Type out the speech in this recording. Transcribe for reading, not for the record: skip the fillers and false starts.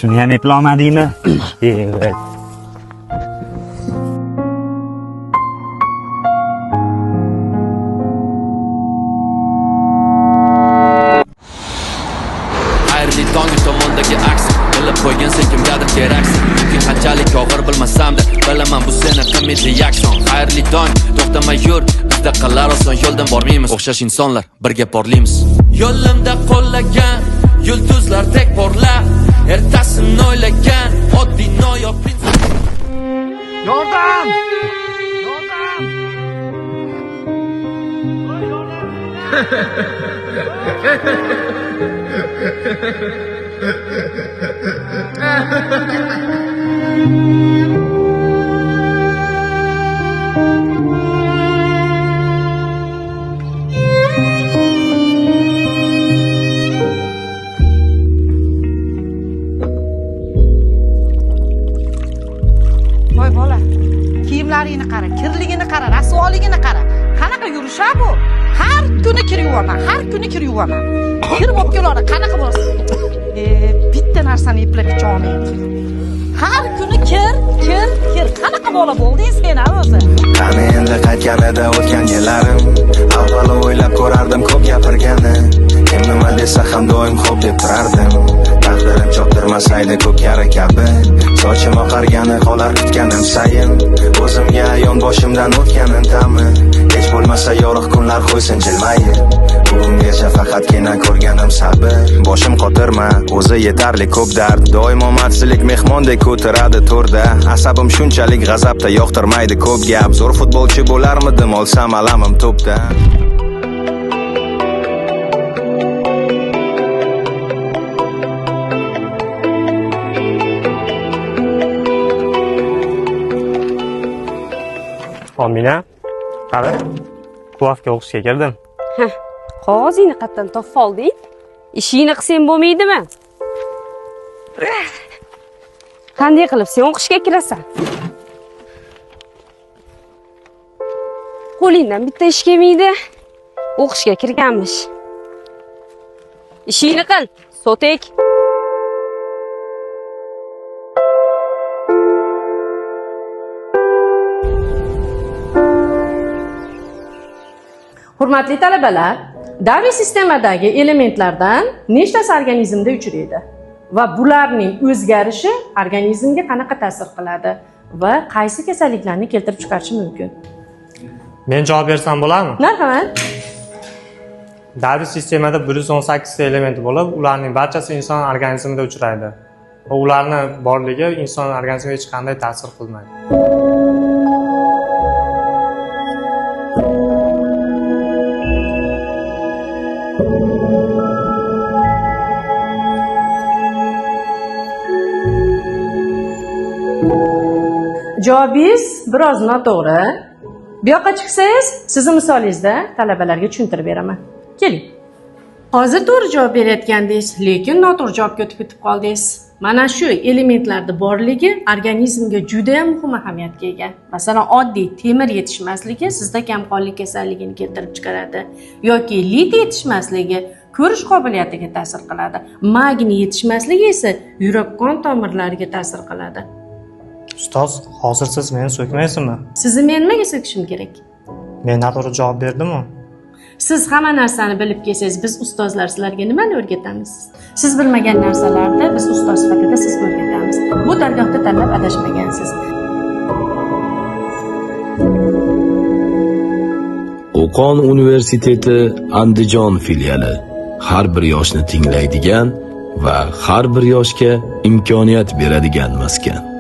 Shuni ham eplolmadingmi? Evet. Xayrli tong, tomondagi aksi. Bilib qo'ygin, sen kimgadir keraksan. Yuking qanchalik og'ir bilmasamda, bilaman, bu seni qilmaydi yakson. Xayrli tong, to'xtamay yur. Bizda qilar oson yo'ldan bormaymiz. O'xshash insonlar, birga porlaymiz. Yo'limda qo'llagan yulduzlardek porla. Ertasini o'ylagan oddiy noyob. Yordam! Yordam! Voy, yordam! Voy bola, kiyimlaringni qara, kirligini qara, rasvoligini qara. Qanaqa yurish bu? Har kuni kir yuvaman, har kuni kir yuvaman. Kir bo'lib keladi, qanaqa bo'lsin? E, bitta narsani eplab kecholmaydi. Har kuni kir, kir, kir. Qanaqa bola bo'lding sen, a, o'zi? Qani endi qaytganida o'tgan yillarim. Avvalo o'ylab ko'rardim ko'p gapirgani. Kim nima desa ham doim xo'p deb turardim. Taqdirim choptirmasaydi ko'pkari kabi. Sochim oqargani qolar kutganim sayin. O'zimga ayon boshimdan o'tganin ta'mi. Hech bo'lmasa yorug' kunlar qo'ysin jilmayib. Bugungacha faqatgina ko'rganim sabr. Boshim qotirma, o'zi yetarli ko'p dard. Doim omadsizlik mehmondek o'tiradi to'rda. Asabim shunchalik g'azabda, yoqtirmaydi ko'p gap. Zo'r futbolchi bo'larmidim olsam alamim to'pda. Omina, qani? Kuvafga o'qishga kirdim. Qog'ozingni qayerdan topib olding? Ishingni qilsang bo'lmaydimi? Qanday qilib sen o'qishga kirasan? Qo'lingdan bitta ish kelmaydi. O'qishga kirganmish. Ishingni qil, sotek. Hurmatli talabalar, davriy sistemadagi elementlardan nechtasi organizmda uchraydi va bularning o'zgarishi organizmga qanaqa ta'sir qiladi va qaysi kasalliklarni keltirib chiqarishi mumkin? Men javob bersam bo'ladimi? Marhamat. Davriy sistemada 118 ta element bo'lib, ularning barchasi inson organizmida uchraydi. Va ularni borligi inson organizmiga hech qanday ta'sir qilmaydi. Javobingiz biroz noto'g'ri. Bu yoqqa chiqsangiz, sizni misolingizda talabalarga tushuntirib beraman. Keling. Hozir to'g'ri javob berayotgandingiz, lekin noto'g'ri javobga o'tib ketib qoldingiz. Mana shu elementlarni borligi organizmga juda ham muhim ahamiyatga ega. Masalan, oddiy temir yetishmasligi sizda kamqonlik kasalligini keltirib chiqaradi yoki lit yetishmasligi ko'rish qobiliyatiga ta'sir qiladi. Magniy yetishmasligi esa yurak qon tomirlariga ta'sir qiladi. Ustoz, hozir siz meni so'kmaysizmi? Sizni men nimaga so'kishim kerak? Men noto'g'ri javob berdimmi? Siz hamma narsani bilib kelsangiz, biz ustozlar sizlarga nimani o'rgatamiz? Siz bilmagan narsalarni biz ustoz sifatida sizga o'rgatamiz. Bu dargohda tanlab adashmagansiz. Qo'qon universiteti Andijon filiali har bir yoshni tinglaydigan va har bir yoshga imkoniyat beradigan maskan.